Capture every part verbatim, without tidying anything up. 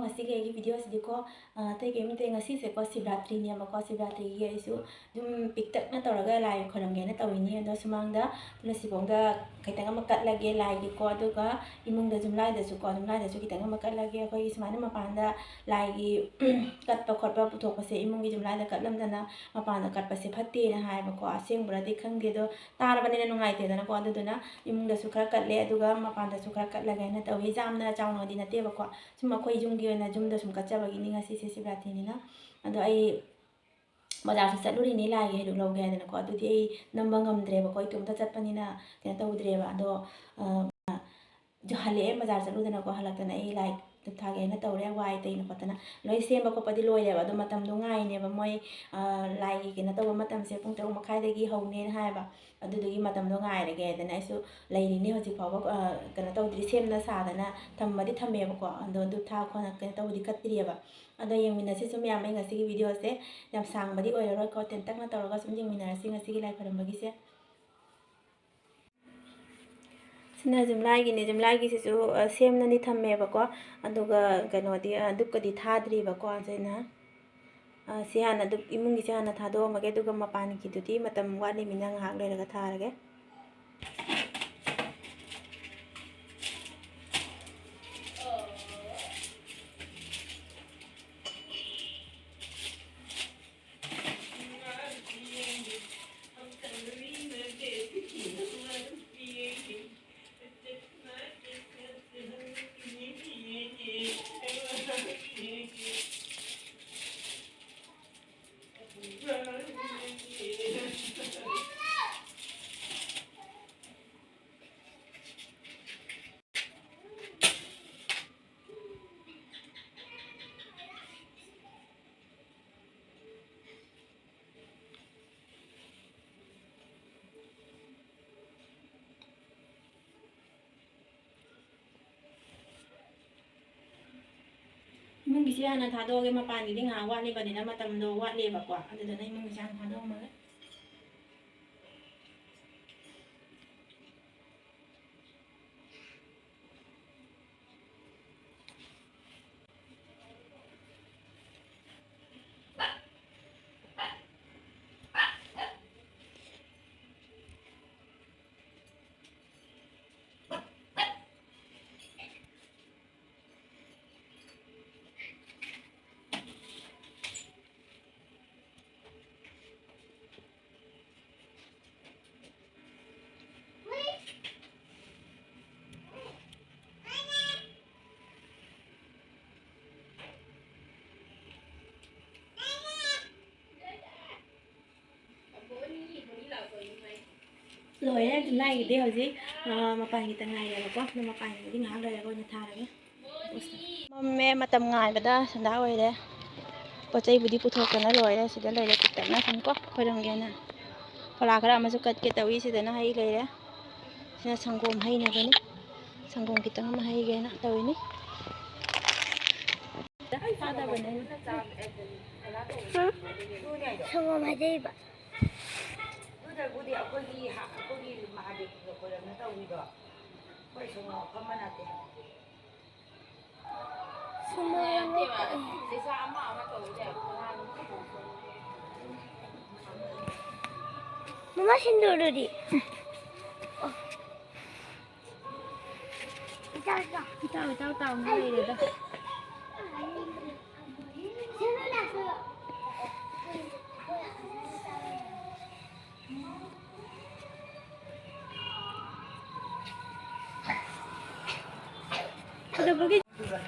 ꯉꯁꯤꯒꯤ ꯑꯩꯒꯤ ꯚꯤꯗꯤꯑꯣꯁꯤꯗꯤꯀꯣ, ꯑ, ꯑꯇꯩ ꯀꯩꯝ ꯅꯠꯇꯦ, ꯉꯁꯤꯁꯦꯀꯣ ꯁꯤꯕꯔꯥꯇ꯭ꯔꯤꯅꯦꯕꯀꯣ, ꯁꯤꯕꯔꯥꯇ꯭ꯔꯤꯒꯤ ꯑꯩꯁꯨ ꯑꯗꯨꯝ ꯄꯤꯛꯇꯛꯅ ꯇꯧꯔꯒ ꯂꯥꯏ ꯈꯣꯏꯔꯝꯒꯦꯅ ꯇꯧꯔꯤꯅꯤ꯫ ꯑꯗꯣ ꯁꯨꯃꯥꯡꯗ ꯇꯨꯂꯁꯤꯕꯣꯡꯗ ꯈꯤꯇꯪ ꯑꯃ ꯀꯠꯂꯒꯦ ꯂꯥꯏꯒꯤꯀꯣ, ꯑꯗꯨꯒ ꯏꯃꯨꯡꯗ ꯖꯨꯝꯂꯥꯏꯗꯁꯨꯀꯣ, ꯖꯨꯝꯂꯥꯏꯗꯁꯨ ꯈꯤꯇꯪ ꯑꯃ ꯀꯠꯂꯒꯦ꯫ ꯑꯩꯈꯣꯏꯒꯤ ꯁꯨꯃꯥꯏꯅ ꯃꯄꯥꯟꯗ ꯂꯥꯏꯒꯤ ꯀꯠꯄ ꯈꯣꯠꯄ ꯄꯨꯊꯣꯛꯄꯁꯦ ꯏꯃꯨꯡꯒꯤ ꯖꯨꯝꯂꯥꯏꯗ ꯀꯠꯂꯝꯗꯅ ꯃꯄꯥꯟꯗ ꯀꯠꯄꯁꯦ ꯐꯠꯇꯦꯅ ꯍꯥꯏꯌꯦꯕꯀꯣ꯫ ꯑꯁꯦꯡꯕ꯭ꯔꯗꯤ ꯈꯪꯗꯦ, ꯑꯗꯣ ꯇꯥꯔꯕꯅꯤꯅ ꯅꯨꯡꯉꯥꯏꯇꯦꯗꯅꯀꯣ꯫ ꯑꯗꯨꯗꯨꯅ ꯏꯃꯨꯡꯗꯁꯨ ꯈꯔ ꯀꯠꯂꯦ, ꯑꯗꯨꯒ ꯃꯄꯥꯟꯗꯁꯨ ꯈꯔ ꯀꯠꯂꯒꯦ ꯍꯥꯏꯅ ꯇꯧꯏ꯫ ꯌꯥꯝꯅ ꯆꯥꯎꯅꯗꯤ ꯅꯠꯇꯦꯕꯀꯣ, ꯁꯨꯝ ꯑꯩꯈꯣꯏ ꯌꯨꯝꯒꯤ ꯑꯣꯏꯅ ꯌꯨꯝꯗ ꯁꯨꯝ ꯀꯠꯆꯕꯒꯤꯅꯤ, ꯉꯁꯤꯁꯦ ꯁꯤꯕꯔꯥꯇ꯭ꯔꯤꯅꯤꯅ꯫ ꯑꯗꯣ ꯑꯩ ꯕꯖꯥꯔꯁꯨ ꯆꯠꯂꯨꯔꯤꯅꯤ ꯂꯥꯏꯒꯤ ꯍꯩꯔꯨꯛ ꯂꯧꯒꯦ ꯍꯥꯏꯗꯅꯀꯣ꯫ ꯑꯗꯨꯗꯤ ꯑꯩ ꯅꯝꯕ ꯉꯝꯗ꯭ꯔꯦꯕꯀꯣ, ꯏꯇꯣꯝꯇ ꯆꯠꯄꯅꯤꯅ ꯀꯩꯅꯣ ꯇꯧꯗ꯭ꯔꯦꯕ꯫ ꯑꯗꯣ, ꯑ, ꯍꯜꯂꯛꯑꯦ, ꯕꯖꯥꯔ ꯆꯠꯂꯨꯗꯅꯀꯣ꯫ ꯍꯜꯂꯛꯇꯅ ꯑꯩ ꯂꯥꯏ ꯙꯨꯞ ꯊꯥꯒꯦ ꯍꯥꯏꯅ ꯇꯧꯔꯦ, ꯋꯥꯏ ꯇꯩꯅ ꯈꯣꯠꯇꯅ ꯂꯣꯏ ꯁꯦꯝꯕ ꯈꯣꯠꯄꯗꯤ ꯂꯣꯏꯔꯦꯕ꯫ ꯑꯗꯣ ꯃꯇꯝꯗꯣ ꯉꯥꯏꯅꯦꯕ ꯃꯣꯏ, ꯑ, ꯂꯥꯏꯒꯤ ꯀꯩꯅꯣ ꯇꯧꯕ ꯃꯇꯝꯁꯦ ꯄꯨꯡ ꯇꯔꯨꯛ ꯃꯈꯥꯏꯗꯒꯤ ꯍꯧꯅꯦꯅ ꯍꯥꯏꯌꯦꯕ꯫ ꯑꯗꯨꯗꯨꯒꯤ ꯃꯇꯝꯗꯣ ꯉꯥꯏꯔꯒꯦ ꯍꯥꯏꯗꯅ ꯑꯩꯁꯨ ꯂꯩꯔꯤꯅꯤ ꯍꯧꯖꯤꯛ ꯐꯥꯎꯕ, ꯑ, ꯀꯩꯅꯣ ꯇꯧꯗ꯭ꯔꯤ, ꯁꯦꯝꯅ ꯁꯥꯗꯅ ꯊꯝꯕꯗꯤ ꯊꯝꯃꯦꯕꯀꯣ꯫ ꯑꯗꯣ ꯙꯨꯞ ꯊꯥ ꯈꯣꯠꯅ ꯀꯩꯅꯣ ꯇꯧꯕꯗꯤ ꯀꯠꯇ꯭ꯔꯤꯑꯕ꯫ ꯑꯗꯣ ꯌꯦꯡꯃꯤꯟꯅꯁꯤ ꯁꯨꯝ ꯃꯌꯥꯝ, ꯑꯩ ꯉꯁꯤꯒꯤ ꯚꯤꯗꯤꯑꯣꯁꯦ ꯌꯥꯝ ꯁꯥꯡꯕꯗꯤ ꯑꯣꯏꯔꯔꯣꯏꯀꯣ, ꯇꯦꯟꯇꯛꯅ ꯇꯧꯔꯒ ꯁꯨꯝ ꯌꯦꯡꯃꯤꯟꯅꯔꯁꯤ ꯉꯁꯤꯒꯤ ꯂꯥꯏ ꯈꯣꯏꯔꯝꯕꯒꯤꯁꯦ꯫ ꯁꯤꯅ ꯖꯨꯝꯂꯥꯏꯒꯤꯅꯦ, ꯖꯨꯝꯂꯥꯏꯒꯤꯁꯤꯁꯨ, ꯑ, ꯁꯦꯝꯅꯗꯤ ꯊꯝꯃꯦꯕꯀꯣ, ꯑꯗꯨꯒ ꯀꯩꯅꯣꯗꯤ, ꯑ, ꯙꯨꯞꯀꯗꯤ ꯊꯥꯗ꯭ꯔꯤꯕꯀꯣ꯫ ꯁꯤꯅ, ꯑ, ꯁꯤ ꯍꯥꯟꯅ ꯙꯨꯞ, ꯏꯃꯨꯡꯒꯤꯁꯦ ꯍꯥꯟꯅ ꯊꯥꯗꯣꯛꯑꯝꯃꯒꯦ, ꯑꯗꯨꯒ ꯃꯄꯥꯟꯒꯤꯗꯨꯗꯤ ꯃꯇꯝ ꯋꯥꯠꯂꯤꯃꯤꯅ ꯉꯥꯏꯍꯥꯛ ꯂꯩꯔꯒ ꯊꯥꯔꯒꯦ꯫ ꯏꯃꯨꯡꯒꯤꯁꯤ ꯍꯥꯟꯅ ꯊꯥꯗꯣꯛꯑꯒꯦ, ꯃꯄꯥꯟꯒꯤꯗꯤ ꯉꯥꯏꯍꯥꯛ ꯋꯥꯠꯂꯤꯕꯅꯤꯅ, ꯃꯇꯝꯗꯣ ꯋꯥꯠꯂꯤꯕꯀꯣ, ꯑꯗꯨꯗꯨꯅ ꯏꯃꯨꯡꯒꯤꯁꯤ ꯍꯥꯟꯅ ꯊꯥꯗꯣꯛꯑꯝꯃꯒꯦ꯫ ꯂꯣꯏꯔꯦ ꯖꯨꯂꯥꯏꯒꯤꯗꯤ ꯍꯧꯖꯤꯛ, ꯑ, ꯃꯄꯥꯟꯒꯤꯇ ꯉꯥꯏꯔꯦꯕꯀꯣ꯫ ꯑꯗꯣ ꯃꯄꯥꯟꯒꯤꯗꯤ ꯉꯥꯏꯍꯥꯛ ꯂꯩꯔꯒ ꯑꯣꯏꯅ ꯊꯥꯔꯒꯦ꯫ ꯃꯝꯃꯦ, ꯃꯇꯝ ꯉꯥꯏꯕꯗ ꯁꯟꯗꯥ ꯑꯣꯏꯔꯦ꯫ ꯄꯣꯠ ꯆꯩꯕꯨꯗꯤ ꯄꯨꯊꯣꯛꯇꯅ ꯂꯣꯏꯔꯦ꯫ ꯁꯤꯗ ꯂꯩꯔꯦ ꯄꯤꯛꯇꯛꯅ ꯁꯨꯝ ꯀꯣ ꯈꯣꯏꯔꯝꯒꯦꯅ꯫ ꯐꯣꯂꯥ ꯈꯔ ꯑꯃꯁꯨ ꯀꯠꯀꯦ ꯇꯧꯏ꯫ ꯁꯤꯗꯅ ꯍꯩ ꯂꯩꯔꯦ꯫ ꯁꯤꯅ ꯁꯪꯒꯣꯝ ꯍꯩꯅꯕꯅꯤ꯫ ꯁꯪꯒꯣꯝ ꯈꯤꯇꯪ ꯑꯃ ꯍꯩꯒꯦꯅ ꯇꯧꯔꯤꯅꯤ꯫ ꯆꯥꯗꯕꯅꯦ꯫ ꯁꯪꯒꯣꯝ ꯍꯩꯖꯩꯕ꯫ ꯑꯗꯨꯗꯕꯨꯗꯤ ꯑꯩꯈꯣꯏꯒꯤ ꯍ-, ꯑꯩꯈꯣꯏꯒꯤ ꯃꯍꯥꯗꯦꯕꯒ ꯈꯣꯏꯔꯝꯅ ꯇꯧꯔꯤꯗꯣ꯫ ꯑꯩꯈꯣꯏ ꯁꯨꯝ ꯃꯐꯝ ꯑꯃ ꯅꯠꯇꯦ꯫ ꯁꯨꯝ ꯃꯐꯝ ꯑꯃ ꯅꯠꯇꯦ꯫ ꯃꯃꯥ ꯁꯤꯟꯗꯨꯔꯗꯨꯗꯤ? ꯏꯇꯥꯎ, ꯏꯇꯥꯎ ꯇꯥꯎꯅ ꯂꯩꯔꯦꯗ꯫ ꯀꯩꯗꯧꯕꯒꯤ?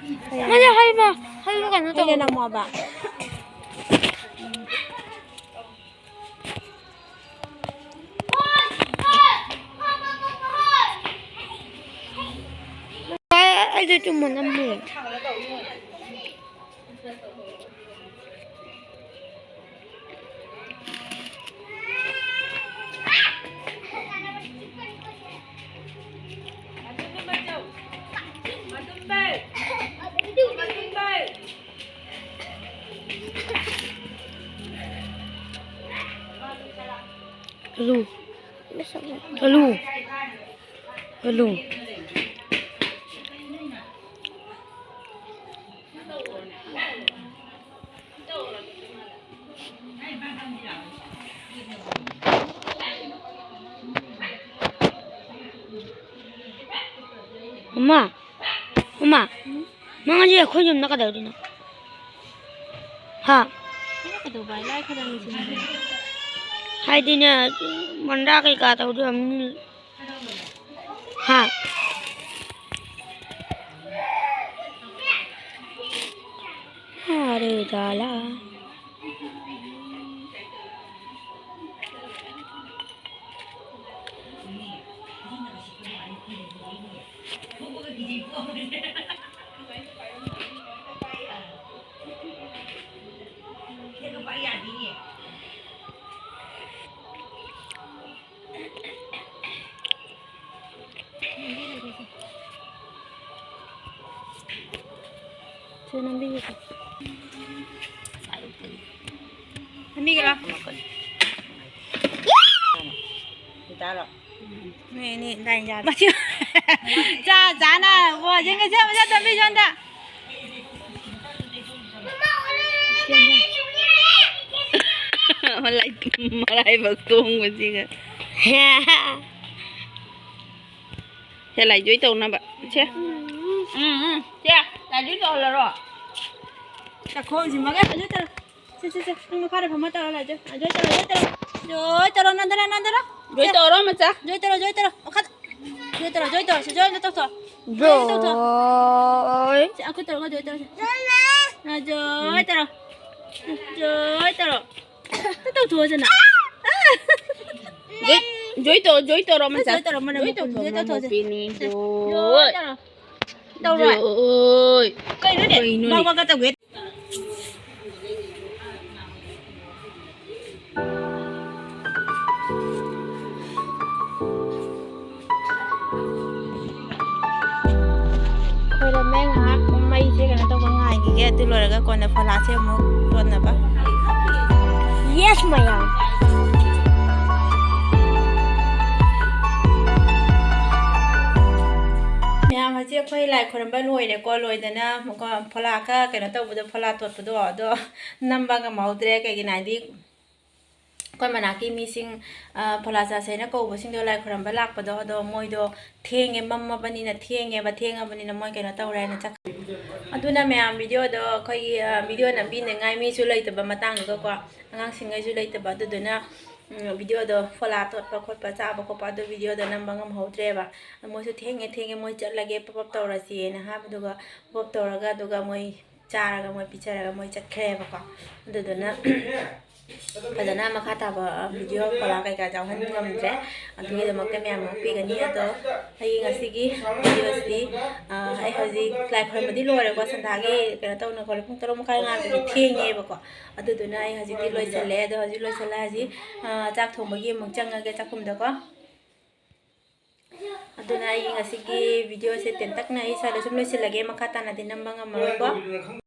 ꯅꯪꯁꯦ ꯍꯩ ꯃ-, ꯍꯩ ꯃ ꯀꯩꯅꯣ ꯇꯧ꯫ ꯅꯝꯃꯣꯕ꯫ ꯑꯩ, ꯑꯩꯁꯨ ꯆꯨꯝꯅ ꯅꯝꯃꯦ꯫ ꯍꯜꯂꯨ꯫ ꯍꯜꯂꯨ꯫ ꯍꯜꯂꯨ꯫ ꯃꯃꯥ, ꯃꯃꯥ, ꯅꯪ ꯉꯁꯤ ꯑꯩꯈꯣꯏ ꯌꯨꯝꯗ ꯀꯩꯗꯧꯔꯤꯅꯣ? ꯍꯥ? ꯅꯪ ꯀꯩꯗꯧꯕ ꯍꯥꯏ? ꯂꯥꯏ ꯈꯣꯏꯔꯝꯃꯤꯁꯤꯅꯤ꯫ ꯍꯥꯏꯗꯤꯅꯦ, ꯃꯟꯗꯥ ꯀꯩꯀꯥ ꯇꯧꯗꯣꯏ ꯑꯣꯏꯔꯝꯅꯤ꯫ ꯍꯥ? ꯑꯔꯦ ꯗꯥꯂꯥ꯫ ꯁꯦ, ꯅꯝꯕꯤꯒꯦꯁꯦ꯫ ꯅꯝꯕꯤꯒꯦꯔꯣ? ꯅꯣꯏ ꯑꯅꯤ ꯂꯥꯏꯟ ꯌꯥꯔꯦ꯫ ꯃꯁꯤ ꯆꯥ ꯆꯥꯅ ꯋꯥꯁꯤꯡꯒꯁꯦ ꯑꯃ ꯆꯠꯇꯕꯤ ꯁꯣꯝꯗ꯫ ꯃꯔꯥꯏꯕꯛ ꯇꯣꯡꯕꯁꯤꯒ꯫ ꯁꯦ, ꯂꯥꯏꯖꯣꯏ ꯇꯧꯅꯕ꯫ ꯁꯦ꯫ ꯎꯝ, ꯎꯝ꯫ ꯁꯦ, ꯂꯥꯏꯖꯣꯏ ꯇꯧꯍꯜꯂꯔꯣ? ꯆꯥꯛꯈꯣꯝꯁꯤꯃꯒ ꯂꯥꯏꯖꯣꯏ ꯇꯧꯔꯣ꯫ ꯁꯦ, ꯁꯦ, ꯁꯦ꯫ ꯅꯪ ꯃꯈꯥꯗ ꯐꯝꯃ ꯇꯧꯔꯣ, ꯂꯥꯏꯖꯣꯏ꯫ ꯂꯥꯏꯖꯣꯏ ꯇꯧꯔꯣ, ꯂꯥꯏꯖꯣꯏ ꯇꯧꯔꯣ꯫ ꯂꯥꯏꯖꯣꯏ ꯇꯧꯔꯣ, ꯅꯟꯗꯅ, ꯅꯟꯗꯅ꯫ ꯖꯣꯏ ꯁꯦ꯫ ꯇꯧꯔꯣ, ꯃꯆꯥ꯫ ꯖꯣꯏ ꯇꯧꯔꯣ, ꯖꯣꯏ ꯇꯧꯔꯣ꯫ ꯃꯈꯥꯗ꯫ ꯖꯣꯏ ꯇꯧꯔꯣ, ꯖꯣꯏ ꯇꯧꯔꯣ꯫ ꯁꯦ, ꯖꯣꯏ ꯑꯝꯇ ꯇꯧꯊꯣꯛꯑꯣ꯫ ꯖꯣꯏ ꯑꯝꯇ ꯇꯧꯊꯣꯛꯑꯣ꯫ ꯖꯣꯏ꯫ ꯁꯦ, ꯑꯩꯈꯣꯏ ꯇꯧꯔꯒ ꯖꯣꯏ ꯇꯧꯔꯣ, ꯁꯦ꯫ ꯑ, ꯖꯣꯏ ꯇꯧꯔꯣ꯫ ꯖꯣꯏ ꯇꯧꯔꯣ꯫ ꯑꯝꯇ ꯇꯧꯊꯣꯛꯑꯣ, ꯁꯦ ꯅꯪ꯫ ꯖꯣꯏ, ꯖꯣꯏ ꯇꯧꯔꯣ, ꯖꯣꯏ ꯇꯧꯔꯣ, ꯃꯆꯥ꯫ ꯖꯣꯏ ꯇꯧꯔꯣ, ꯃꯅꯝ ꯖꯣꯏ ꯃꯈꯣꯟ, ꯇꯧꯊꯣꯛꯑꯣ, ꯖꯣꯏ ꯇꯧꯊꯣꯛꯑꯣ, ꯁꯦ꯫ ꯃꯃꯧꯄꯤꯅꯤ, ꯖꯣꯏ ꯖꯣꯏ꯫ ꯇꯧꯔꯣ꯫ ꯖꯣꯏ꯫ ꯀꯩꯅꯣꯅꯦ? ꯀꯩꯅꯣꯅꯦ? ꯕꯥꯛ ꯕꯥꯛꯀ ꯇꯧꯒꯦ꯫ ꯈꯣꯏꯔꯝꯃꯦ ꯉꯥꯏꯍꯥꯛ, ꯃꯩꯁꯦ ꯀꯩꯅꯣ ꯇꯧꯕ ꯉꯥꯏꯈꯤꯒꯦ, ꯑꯗꯨ ꯂꯣꯏꯔꯒ ꯀꯣꯟꯅ ꯐꯣꯂꯥꯁꯦ ꯑꯃꯨꯛ ꯂꯣꯟꯅꯕ꯫ Yes, ꯃꯌꯥꯝ꯫ ꯃꯌꯥꯝ, ꯍꯧꯖꯤꯛ ꯑꯩꯈꯣꯏ ꯂꯥꯏ ꯈꯣꯏꯔꯝꯕ ꯂꯣꯏꯔꯦꯀꯣ, ꯂꯣꯏꯗꯅ ꯑꯃꯨꯛꯀ ꯐꯣꯂꯥ ꯈꯔ ꯀꯩꯅꯣ ꯇꯧꯕꯗꯣ, ꯐꯣꯂꯥ ꯇꯣꯠꯄꯗꯣ, ꯑꯗꯣ ꯅꯝꯕ ꯉꯝꯍꯧꯗ꯭ꯔꯦ꯫ ꯀꯩꯒꯤꯅꯣ ꯍꯥꯏꯗꯤ, ꯑꯩꯈꯣꯏ ꯃꯅꯥꯛꯀꯤ ꯃꯤꯁꯤꯡ, ꯑ, ꯐꯣꯂꯥ ꯆꯥꯁꯦꯅ ꯀꯧꯕꯁꯤꯡꯗꯣ ꯂꯥꯏ ꯈꯣꯏꯔꯝꯕ ꯂꯥꯛꯄꯗꯣ, ꯑꯗꯣ ꯃꯣꯏꯗꯣ ꯊꯦꯡꯉꯦ, ꯃꯝꯃꯕꯅꯤꯅ ꯊꯦꯡꯉꯦꯕ, ꯊꯦꯡꯉꯕꯅꯤꯅ ꯃꯣꯏ ꯀꯩꯅꯣ ꯇꯧꯔꯦꯅ ꯆꯠꯈ꯭ꯔꯦ꯫ ꯑꯗꯨꯅ ꯃꯌꯥꯝ, ꯚꯤꯗꯤꯑꯣꯗꯣ ꯑꯩꯈꯣꯏꯒꯤ, ꯑ, ꯚꯤꯗꯤꯑꯣ ꯅꯝꯕꯤꯅꯤꯡꯉꯥꯏ ꯃꯤꯁꯨ ꯂꯩꯇꯕ ꯃꯇꯥꯡꯗꯨꯒꯀꯣ, ꯑꯉꯥꯡꯁꯤꯡꯈꯩꯁꯨ ꯂꯩꯇꯕ, ꯑꯗꯨꯗꯨꯅ, ꯎꯝ, ꯚꯤꯗꯤꯑꯣꯗꯣ ꯐꯣꯂꯥ ꯇꯣꯠꯄ ꯈꯣꯠꯄ, ꯆꯥꯕ ꯈꯣꯠꯄ, ꯑꯗꯨ ꯚꯤꯗꯤꯑꯣꯗꯣ ꯅꯝꯕ ꯉꯝꯍꯧꯗ꯭ꯔꯦꯕ꯫ ꯃꯣꯏꯁꯨ ꯊꯦꯡꯉꯦ, ꯊꯦꯡꯉꯦ, ꯃꯣꯏ ꯆꯠꯂꯒꯦ, ꯄꯞ ꯄꯞ ꯇꯧꯔꯁꯤꯅ ꯍꯥꯏꯕꯗꯨꯒ, ꯄꯞ ꯄꯞ ꯇꯧꯔꯒ, ꯑꯗꯨꯒ ꯃꯣꯏ ꯆꯥꯔꯒ, ꯃꯣꯏ ꯄꯤꯖꯔꯒ ꯃꯣꯏ ꯆꯠꯈ꯭ꯔꯦꯕꯀꯣ꯫ ꯑꯗꯨꯗꯨꯅ ꯐꯖꯅ ꯃꯈꯥ ꯇꯥꯕ ꯚꯤꯗꯤꯑꯣ ꯀꯣꯂꯥ ꯀꯩꯀꯥ ꯌꯥꯎꯍꯟ ꯉꯝꯗ꯭ꯔꯦ꯫ ꯑꯗꯨꯒꯤꯗꯃꯛꯇ ꯃꯌꯥꯝ ꯉꯥꯛꯄꯤꯒꯅꯤ꯫ ꯑꯗꯣ ꯑꯩꯒꯤ ꯉꯁꯤꯒꯤ ꯚꯤꯗꯤꯑꯣꯁꯤ, ꯑ, ꯑꯩ ꯍꯧꯖꯤꯛ ꯂꯥꯏ ꯈꯣꯏꯔꯝꯕꯗꯤ ꯂꯣꯏꯔꯦꯀꯣ, ꯁꯟꯗꯥꯒꯤ ꯀꯩꯅꯣ ꯇꯧꯅ ꯈꯣꯠꯂꯦ, ꯄꯨꯡ ꯇꯔꯨꯛ ꯃꯈꯥꯏ ꯉꯥꯏꯕꯗꯤ ꯊꯦꯡꯉꯦꯕꯀꯣ꯫ ꯑꯗꯨꯗꯨꯅ ꯑꯩ ꯍꯧꯖꯤꯛꯇꯤ ꯂꯣꯏꯁꯤꯜꯂꯦ꯫ ꯑꯗꯣ ꯍꯧꯖꯤꯛ ꯂꯣꯏꯁꯤꯜꯂꯦ ꯍꯥꯏꯁꯤ, ꯑ, ꯆꯥꯛ ꯊꯣꯡꯕꯒꯤ ꯑꯃꯨꯛ ꯆꯪꯉꯒꯦ ꯆꯥꯛꯈꯨꯝꯗꯀꯣ꯫ ꯑꯗꯨꯅ ꯑꯩꯒꯤ ꯉꯁꯤꯒꯤ ꯚꯤꯗꯤꯑꯣꯁꯦ ꯇꯦꯟꯇꯛꯅ ꯑꯩ ꯁ꯭ꯋꯥꯏꯗ ꯁꯨꯝ ꯂꯣꯏꯁꯤꯜꯂꯒꯦ, ꯃꯈꯥ ꯇꯥꯅꯗꯤ ꯅꯝꯕ ꯉꯝꯃꯔꯣꯏꯀꯣ꯫